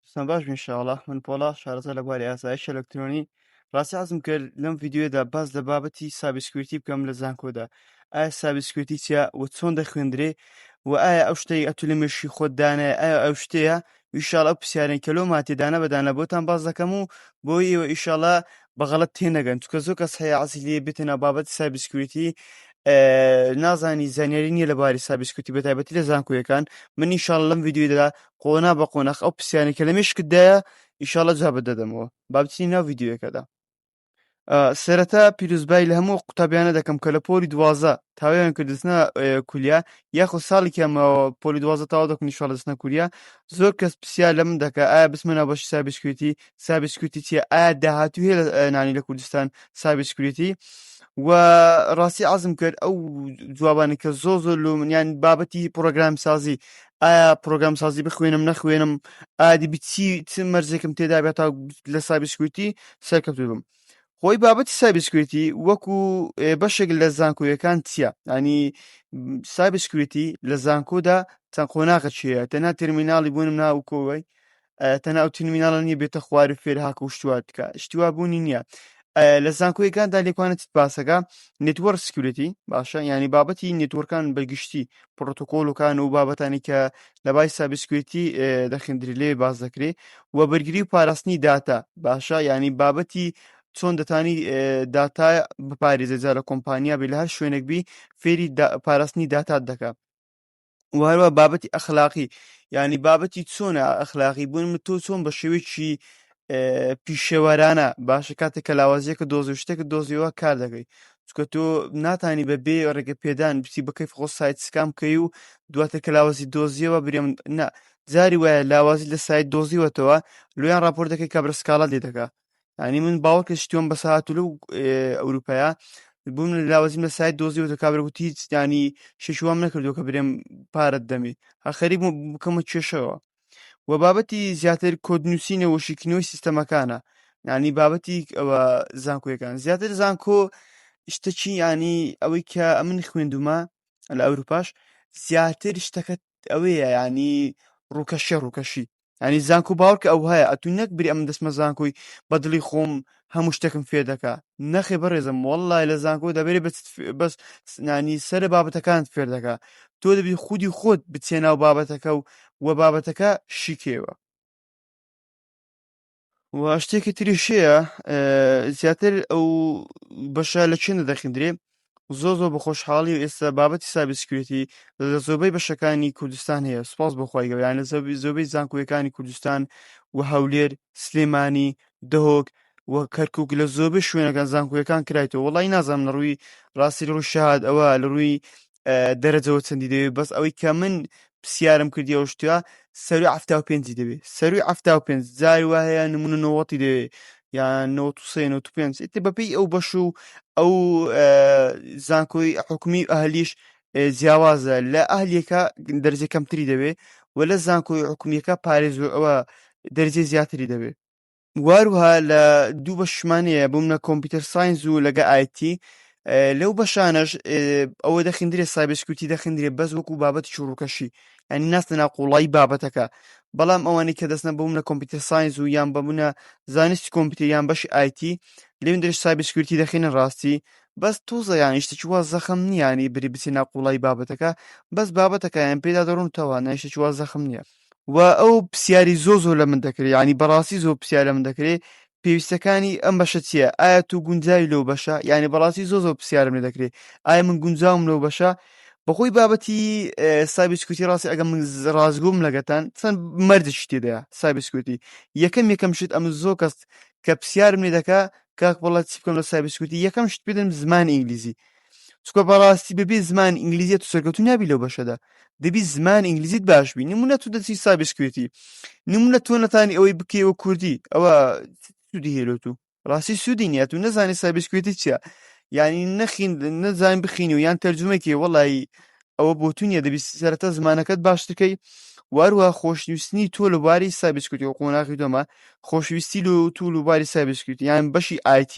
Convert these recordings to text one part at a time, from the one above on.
دەستتان باش بێ انشاءاللە. من پۆڵا شارەزا لە بواری ئاسایشی ئەلکترۆنی. ڕاستی حەزم کرد لەم ڤیدیۆیەدا باس لە بابەتی cybersecurity بکەم لە زانکۆدا. ئایا cybersecurity چییە و چۆن دەخوێندرێ و ئایا ئەو شتەی ئەتو لە مێشکی خۆت دانایە ئایا ئەو شتەیە؟ ئیشاڵا ئەو پرسیارەی کە لۆ ماتێ دانە بە دانە بۆتان باس دەکەم و بۆی ئێوە ئیشاڵا بە غەڵەت تێنەگەن، چونکە زۆر کەس هەیە عەزی لێ بێتە ناو بابەتی cybersecurity نازانی زانیاری نییە لە باری cybersecurity بە تایبەتی لە زانکۆیەکان. من ئیشاڵا لەم ڤیدیۆیەدا قۆنا بە قۆناخ ئەو پرسیارەی کە لە مێشکتدایە ئیشاڵە جوابت دەدەمەوە. با بچینە ناو ڤیدیۆیەکەدا. سەرەتا پیرۆزبایی لە هەموو قوتابیانە دەکەم کە لە پۆلی 12 تاویان کرد دەچنە کولیا، یاخود ساڵێکیان ماوە پۆلی 12 تەواو دەکەن ئیشاڵە دەچنە کولیا. زۆر کەس پرسیار لە من دەکا ئایا بچمە ناو بەشی cybersecurity، cybersecurity چییە، ئایا داهاتوو هەیە لە نانی لە کوردستان cybersecurity؟ و ڕاستی عەزم کرد ئەو جوابانە کە زۆر زۆر لۆ من، یان بابەتی پرۆگرام سازی، ئایا پرۆگرام سازی بخوێنم نەخوێنم، ئایا دەبی چی چ مەرجێکم تێدا بێت تا لە cybersecurity سەرکەوتوو بم. خۆی بابەتی cybersecurity وەکو بەشێک لە زانکۆیەکان چییە؟ ینی cybersecurity لە زانکۆدا چەند قۆناغە چییە؟ تەنها terminal ی بوونم ناو کۆوەی تەنها ئەو terminal ە نییە بێتە خوار و فێر هاکە و شتوا بکە، شتوا بوونی نییە. لە زانکۆیەکاندا لێکوانە چیت باسەکە network security باشە، ینی بابەتی network ەکان بەگشتی پرۆتۆکۆلەکان و بابەتانی کە لە بای cybersecurity دەخندری لێ باز دەکرێ و بەرگری و پاراستنی داتا باشە، ینی بابەتی چۆن دەتانی داتا بپارێزێ، جا لە کۆمپانیا بی لە هەر شوێنێک بی فێری پاراستنی داتات دەکا. و هەروە بابەتی ئەخلاقی، یعنی بابەتی چۆنە ئەخلاقی بوون من تۆ چۆن بە شێوەیەکی پیشەوەرانە باشە کاتێک کە لاوازیەکە دۆزی و شتێکت دۆزیەوە کار دەکەی، چونکە تۆ ناتانی بە بێ ڕێگە پێدان بچی بکەی خۆ سایت scan بکەی و دواتر کە لاوازی دۆزیەوە برێم نا، جاری وایە لاوازی لە سایت دۆزیوەتەوە لۆیان ڕاپۆرت دەکەی کابرا سکاڵا لێ دەکا. یعنی من باوەڕ کە شتیوم بەسە هاتوو لەو ئەوروپایە بووم لە لاوازیم لە سایت دۆزیوەتە کابرا گوتی هیچ ینی شێشوام نەکردو کە برێم پارەت دەمی ها خەریک بووم بکەمە کێشەوە. و بابەتی زیاتر کۆد نووسینەوە و شیکردنەوەی سیستەمەکانە، یعنی بابەتی ئەوە زانکۆیەکان زیاتر زانکۆ شتەکی ینی ئەوەی کە ئەمن خوێندومە لە ئەوروپاش زیاتر شتەکە ئەوەیە ینی ڕووکەشیە ڕووکەشی، ینی زانکۆ باوەڕکە ئەو هەیە ئەتو نەک بری ئەمن دەستمە زانکۆی بە دڵی خۆم هەموو شتێکم فێر دەکا، نەخێ بەڕێزم وەڵڵای لە زانکۆ دەبێ بەس ینی سەر بابەتەکانت فێر دەکا، تۆ دەبی خودی خۆت بچێ ناو بابەتەکە و وە بابەتەکە شیکێوە. و شتێکی تریشەیە زیاتر ئەو بەشە لە چێنە دەخیندرێ زۆر زۆر بە خۆشحاڵی و ئێستا بابەتی cybersecurity لە زۆربەی بەشەکانی کوردستان هەیە، سوپاس بۆ خوای گەورە. یان لە زۆربەی زانکۆیەکانی کوردستان و هەولێر، سلێمانی، دهۆک و کەرکک لە زۆربەی شوێنەکان زانکۆیەکان کرایتەوە. وەڵی نازانم لە ڕووی ڕاستی لە ڕووی شەهاد ئەوە لە ڕووی دەرەجەوە چەندی دەوێت، بەس ئەوەی کە من پرسیارم کردی ئەو شتە سەروی 75ی دەوێت، سەروی 75 جاری وا هەیە نمونە نەوەتی دەوێت یان 93 95، ئیتر بەپێی ئەو بەش و ئەو زانکۆی حکومی و ئەهلیش جیاوازە. لە ئەهلیەکە دەرجە کەمتری دەوێت و لە زانکۆی حکومیەکە پارێز و ئەوە دەرجە زیاتری دەوێت. واروها لە دوو بەشمان هەیە بۆ منە computer science و لەگە IT، لەو بەشانەش ئەوە دەخیندرێ cybersecurity دەخیندرێ بەس وەکو بابەتی ڕووکەشی، ینی ناستە ناو قوڵایی بابەتەکە. بەڵام ئەوانەی کە دەستنە بۆ منە computer science و یان بە منە زانستی کۆمپیوتەر یان بەشی IT لێن درێژ cybersecurity دەخینە ڕاستی بەس تۆزە یان شتێکی وا زەخم نییە، ینی بری بچێ ناو قوڵایی بابەتەکە، بەس بابەتەکەیان پێدا دەڕوونتەوە، نایشتێکی وا زەخم نییە. و ئەو پرسیاری زۆر زۆر لە من دەکرێت، ینی بەڕاستی زۆر پرسیار لە من دەکرێت پێویستەکانی ئەم بەشە چییە، ئایا تۆ گونجاوی لەو بەشە؟ یعنی بەڕاستی زۆر زۆر پرسیارم لێ دەکرێت ئایا من گونجاوم لەو بەشە؟ بەخۆی بابەتی cybersecurity ڕاستی ئەگەر من ڕاستگۆم لەگەتان چەند مەرجێکی تێدایە cybersecurity. یەکەم یەکەم شت ئەمە زۆر کەس کە پرسیارم لێ دەکا کاک وەڵا چی بکەم لە cybersecurity، یەکەم شت پێدەم زمانی ئینگلیزی، چونکە بەڕاستی بەبێ زمان ئینگلیزیە تو سەرکەوتوو نابی لەو بەشەدا، دەبی زمان ئینگلیزیت باش بی. نمونە تو دەچی cybersecurity، نمونە تۆ نەتانی ئەوەی بکەیەوە کوردی، ئەوە سوودی هەیە لۆ تو؟ ڕاستی سوودی نییە. تو نەزانی cybersecurity چییە، یعنی نەخین نەزانین بخینی و یان تەرجومەکی، وەڵی ئەوە بۆ تو نییە. دەبی سەرەتا زمانەکەت باشترکەی، واروە خۆشنووسنی تۆ لە بواری cybersecurity و قۆناغی دووەمە خۆشویستی لۆ تۆ لە بواری cybersecurity یان بەشی IT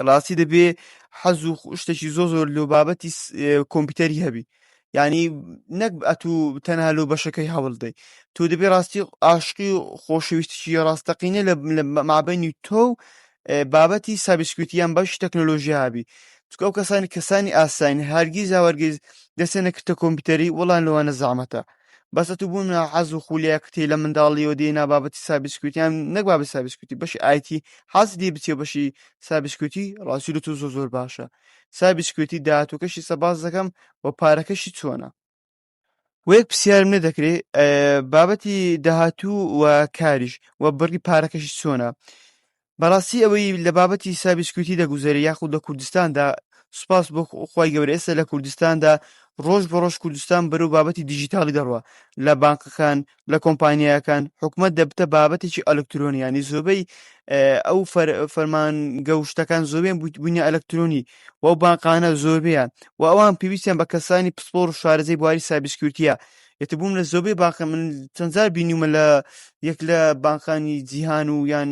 ڕاستی دەبێ حەز و شتێکی زۆر زۆر لۆ بابەتی کۆمپیوتەری هەبی. یعنی نەک ئەتوو تەنها لۆ بەشەکەی هەوڵ دەی، تۆ دەبێ ڕاستی ئاشقی و خۆشەویستیی ڕاستەقینە لە مابەینی تۆ و بابەتی cybersecurity یان بەشی تەکنۆلۆژیا هەبی. چونکە ئەو کەسانی کەسانی ئاسایین هەرگیز هەرگیز دەستیان نەکردە کۆمپیوتەری، وەڵا لەوانە زەحمەتە. بەس ئەتوو بوون حەز و خولیاکت هەیە لە منداڵیەوە دێنا بابەتی cybersecurity یان نەک بابەتی cybersecurity بەشی IT، حەز لێ بچێ بەشی cybersecurity، ڕاستی لە تۆ زۆر زۆر باشە. cybersecurity داهاتووەکەشی سەباز دەکەم و پارەکەشی چۆنە؟ و یەک پرسیارم لێ دەکرێ بابەتی داهاتوو و کاریش و بڕی پارەکەشی چۆنە؟ بەڕاستی ئەوەی لە بابەتی cybersecurity دەگوزەرێ یاخود لە کوردستاندا، سوپاس بۆ خوای گەورە ئێستا لە کوردستاندا ڕۆژ بە ڕۆژ کوردستان بەرەو بابەتی دیجیتاڵی دەڕوا، لە بانقەکان، لە کۆمپانیاکان، حکومەت دەبتە بابەتێکی ئەلکترۆنی، ینی زۆربەی ئەو فەرمانگە و شتەکان زۆربیان بوونە ئەلکترۆنی و ئەو بانقانە زۆربیان و ئەوان پێویستیان بە کەسانی پسپۆڕ و شارەزای بواری cybersecurity یە. ئێتە بووم لە زۆربەی بانقە من چەند جار بینیومە لە یەک لە بانقانی جیهان و یان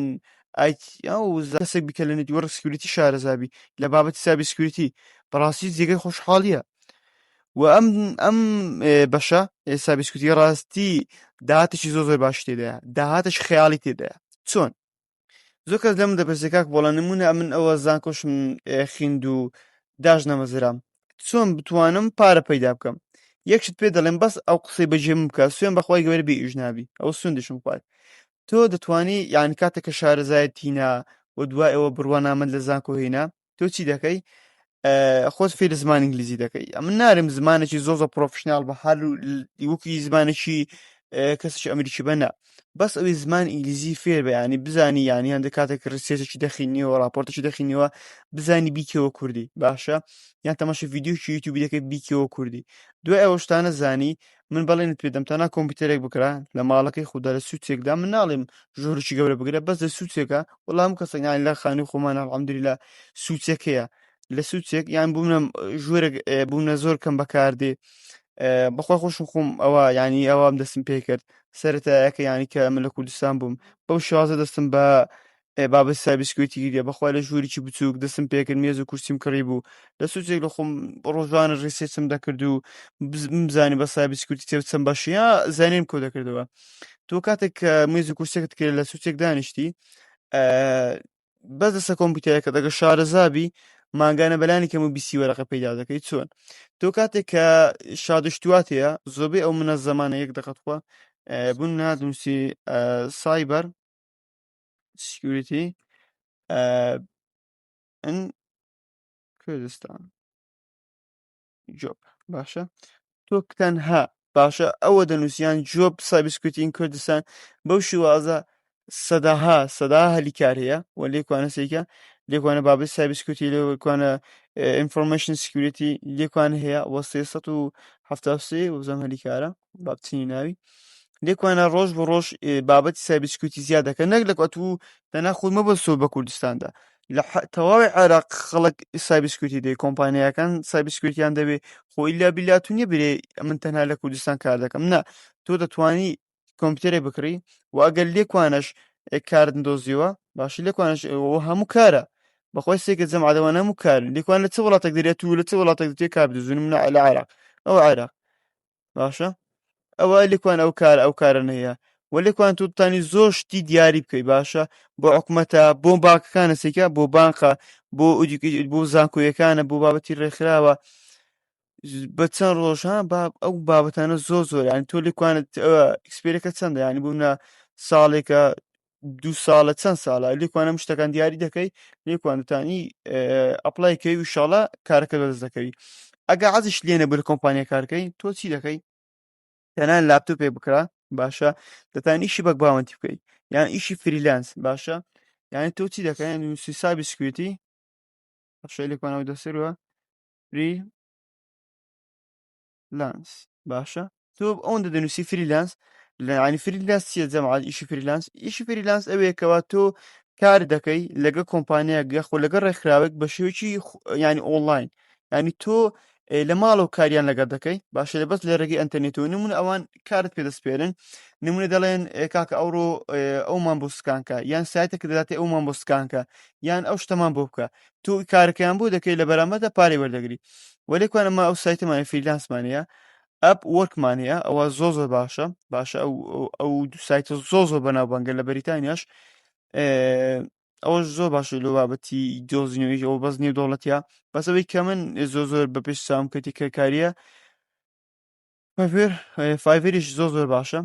ئەو کەسێک بکە لە network security شارەزابی لە بابەتی cybersecurity، بەڕاستی جێگەی خۆشحاڵیە. و ئەم ئەم بەشە cybersecurity ڕاستی داهاتێکی زۆر زۆر باش تێدایە، داهاتێکی خەیاڵی تێدایە. چۆن؟ زۆر کەس لەم دەپرسێ کاک بۆڵە نمونە ئەمن ئەوە زانکۆشم خیند و داش نەمەزرام، چۆن بتوانم پارە پەیدا بکەم؟ یەک شت پێ دەڵێم، بەس ئەو قسەی بەجێ من بکە، سوێن بەخوای گەورە بێ ئیش نابی. ئەو سوێندیشم خوارد. تۆ دەتوانی یعنی کاتێک کە شارەزایت هینا و دوای ئەوە بڕوانامەت لە زانکۆ هینا، تۆ چی دەکەی؟ خۆت فێری زمان ئینگلیزی دەکەی. ئەمن نارم زمانێکی زۆر زۆر professional بە هەر وەکی زمانێکی کەسێکی ئەمریکی بە نا، بەس ئەوەی زمان ئینگلیزی فێر بە، ینی بزانی یانی هەندێک کاتێک research ێکی دەخینیەوە، راپۆرتێکی دەخینیەوە، بزانی بیکەوە کوردی باشە، یان تەماشای ڤیدیۆکی یوتیوبی دەکەی بیکەوە کوردی. دوای ئەوە شتانە زانی، من بەڵێنت پێدەم تەنها کۆمپیوتەرێک بکرا لە ماڵەکەی خوددا لە سوچێکدا، من ناڵێم ژوورێکی گەورە بگرە، بەس لە سوچێکە، وەڵام کەسێک یان لە خانووی خۆمان الحمدلله سوچێک هەیە، لە سوچێک یان بوونە ژوورێک بوونە زۆر کەم بەکاردێ. بەخوا خۆشم خۆم ئەوە ینی ئەوام دەستم پێ کرد سەرەتایەکە، ینی کە من لە کوردستان بووم بەو شێوازە دەستم بە بابەتی cybersecurity گیریە. بەخوا لە ژوورێکی بچووک دەستم پێکرد، مێز و کورسیم کڕی بوو، لە سوچێک لە خۆم ڕۆژانە research م دەکرد و بزانی بە cybersecurity تێ چەند باشە، زانیم کۆ دەکردەوە. تۆ کاتێک کە مێز و کورسێکت کرد لە سوچێک دانیشتی بەس لەسەر کۆمپیوتەرەکە دەگە شارەزابی، مانگانە بەلانی کەم و بیسی وەرەقە پەیدا دەکەی. چۆن؟ تۆ کاتێک کە شادشتوات هەیە، زۆربەی ئەو منە زەمانە یەک دقەت خوا بوون نادنووسی cyber security in کوردستان job، باشە تۆ تەنها باشە ئەوە دەنووسیان job cybersecurity in کوردستان، بەو شێوازە سەداها سەدا هەلی کار هەیە و لێکوانە سێکە لێکوانە بابەت cybersecurity، لێکوانە information security لێکوان هەیە وە 373 وزەم هەلی کارە بابچینی ناوی لێکوانە. ڕۆژ بە ڕۆژ بابەتی cybersecurity زیاد دەکەن، نەک لە تو تەنها خۆی مەبەستەوە بە کوردستاندا، لە تەواوی عێراق خەڵک cybersecurity دەوێت، کۆمپانیاکان cybersecurity یان دەوێت. خۆ ئیلا بیلا تو نییە برێ من تەنها لە کوردستان کار دەکەم، نا، تۆ دەتوانی کۆمپیوتەرێک بکڕی و ئەگەر لێکوانەش کارت دۆزیەوە باشی لێکوانش هەموو کارە بەخۆی سێکە جەمعەوە هەموو کار لێکوان لە چ وڵاتێک دەرێت و لە چ وڵاتێک دەتێ کار بدۆزن. منە لە عێراق ئەو عێراق باشە ئەوە لێکوان ئەو کار ئەو کارە نەیە و لێکوان تو تانی زۆر شتی دیاری بکەی باشە بۆ حکومەتە، بۆ بانکەکانە سێکە، بۆ بانقە، بۆ بۆ زانکۆیەکانە، بۆ بابەتی ڕێکخراوە بە چەند ڕۆژ با ئەو بابەتانە زۆر زۆر ینی تۆ لێکوانت experience ەکە چەندە، ینی بوونە ساڵێکە، دوو ساڵە، چەند ساڵە، لێکوانە شتەکان دیاری دەکەی، لێکوانتانی apply کەی و شاڵە کارەکە بەدەست دەکەوی. ئەگە عزیش لێ نەبوو لە کۆمپانیا کارکەی، تۆ چی دەکەی؟ تەنها لاپتۆپێک بکرا باشە، دەتان ئیشی bug bounty بکەی یان ئیشی freelance باشە. یعنی تۆ چی دەکەی؟ نووسی cybersecurity شەیلێکوانەوە دەسەروە freelance باشە. تۆ ئەوەندە دەنووسی freelance لە ینی freelance چییە جەماعەت؟ ئیشی freelance، ئیشی freelance ئەوەیە کەوا تۆ کار دەکەی لەگە کۆمپانیایەک یاخۆ لەگە ڕێکخراوێک بە شێوەیەکی ینی ئۆنلاین، ینی تۆ لە ماڵەوە کاریان لەگەڵ دەکەی باشە، لە بەس لە ڕێگەی ئەتەرنێتەوە. نمونە ئەوان کارت پێدەسپێرن، نمونە دەڵێن کاکە ئەوڕۆ ئەومان بۆ scan کە، یان سایتێک دەداتێ ئەومان بۆ scan کە، یان ئەو شتەمان بۆ بکە، تۆ کارەکەیان بۆ دەکەی لە بەرامبەردا پارەی وەردەگری. وەلێکوان ئەمە ئەو سایتەمان freelance مانەیە. Upwork مان هەیە، ئەوە زۆر زۆر باشە. باشە، ئەو دوو سایتە زۆر زۆر بەناوبانگە لە بەریتانیاش. ئەوە زۆر باشە لۆ بابەتی دۆزینەوەی، ئەوە بەس نیو دەوڵەتیە. بەس ئەوەی کە من زۆر زۆر بە پێش چاوم کەتی کە کاریە Fiverr، یش زۆر زۆر باشە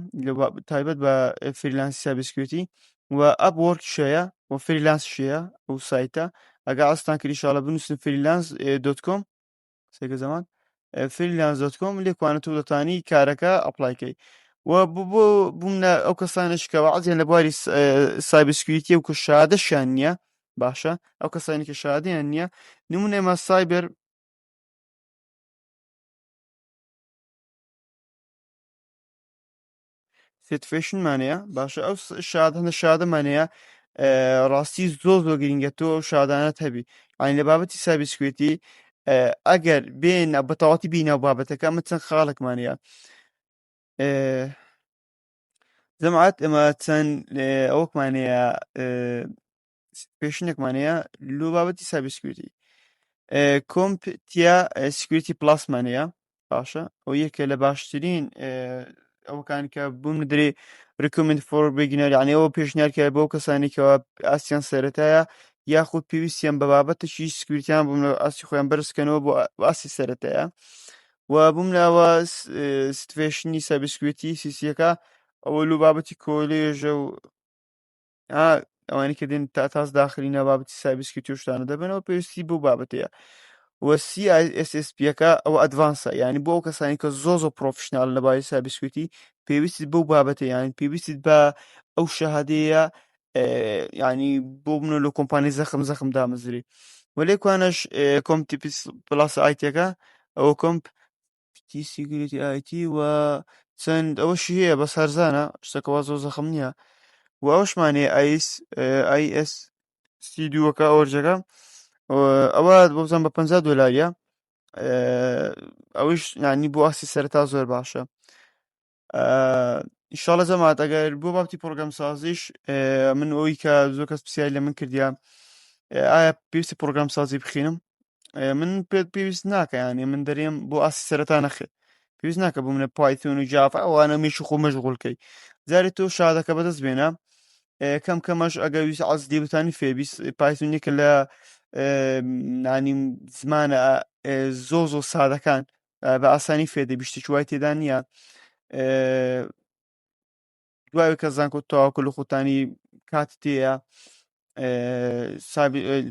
تایبەت بە freelance cybersecurity، و Upwork شەیە و freelance شەیە ئەو سایتە. ئەگە ئاستان کرد ئینشاڵڵە بنووسن freelance.com، سێکە زەمان freelance.com، لێکوانە تۆ دەتانی کارەکە apply کەی. و بۆ بوومنە ئەو کەسانش کە وعزیان لە بواری cybersecurity و کە شادەشیان نییە، باشە، ئەو کەسانی کە شادیان نییە، نمونە ئێمە cyber certification مانەیە. باشە، ئەو شاد هەندە شادەمانەیە، ڕاستی زۆر زۆر گرنگە تۆ ئەو شادانەت هەبی. یعنی لە بابەتی cybersecurity ئەگەر بێن بە تەواتی بینە بابەتەکە، ئەمە چەند خاڵێکمانەیە جەماعەت، ئەمە چەند ئەوەکمانەیە، پێشینێکمانەیە لۆ بابەتی cybersecurity. CompTIA Security Plus مانەیە. باشە، ئەو یەکێ لە باشترین ئەوەکان کە بووم درێ recommend for beginner، یعنی ئەوە پێشنیار کرد بۆ کەسانی کەەوە ئاسیان سەرەتایە یاخود پێویستیان بە بابەتێکی security یان بووم لە ئاستی خۆیان بەرزکەنەوە بۆ ئاستی سەرەتایە. و بووم لاوە certification ی cybersecurity CCIE ەکە، ئەوە لو بابەتی کۆلێژە و ئەوانەی کە دێن تا تاز داخلی ناو بابەتی cybersecurity و شتانە دەبنەوە، پێویستی بۆ بابەتەیە. و CISSP ەکە ئەوە advanced ە، یعنی بۆ ئەو کەسانی کە زۆ زۆر professional لە باری cybersecurity، پێویستیت بەو بابەتە، یعنی پێویستیت بە ئەو شەهادەیە، یعنی بۆ منە لە کۆمپانی زەخم زەخم دامەزری. و لێکوانەش CompTIA Plus IT ەکە، ئەوە CompTIA Security IT و چەند ئەوەشی هەیە، بەس هەرزانە، شتەکەەوە زۆر زەخم نییە. و ئەوشمانەیە ئایس ISC دووەکە ئەوەرجەکە، ئەوە بۆ بزان بە 50 دۆلاریە، ئەوش ینی بۆ ئاستی سەرەتا زۆر باشە. ئینشاڵە جەماعەت، ئەگەر بۆ بابەتی پرۆگرام سازیش، من ئەوی کە زۆر کەس پرسیاری لە من کردیا، ئایا پێویستی پرۆگرام سازی بخینم؟ من پێت پێویست ناکە، ینی من دەرێم بۆ ئاستی سەرەتا نەخێت پێویست ناکە بۆ منە Python و Java ئەوانە میش خۆ مەشغولکەی. جارێ تۆ شادەکە بەدەست بێنە، کەم کەمەش ئەگەر ویست عەز لێ بتانی فێبی Python یەکە لە ینی زمانە زۆر زۆر سادەکان، بە ئاسانی فێدەبی، شتێکی وای تێدا نییە. دوای کە زانکۆ تەواو کرد خۆتانی کات تێیە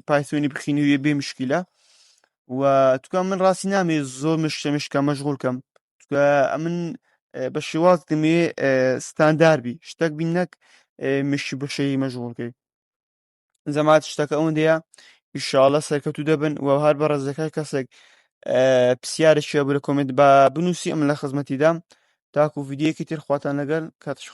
Python ی بخینی بێ مشکیلە. و توکە من ڕاستی نامێ زۆر مشتە مشکە مەشغول کەم، چکە ئەمن بە شێواز دەمێ ستاندار بی، شتێک بین نەک مشی بەشەی مەشغولکەی. جەماعەت، شتەکە ئەوەندەیە، ئیشاڵە سەرکەوتوو دەبن. و هەر بە ڕێزەکە کەسێک پرسیارێکی هەبوو لە comment با بنووسی، ئەمن لە خزمەتیدام. تاکو ڤیدیۆیەکی تر، خواتان لەگەڵ، کاتش.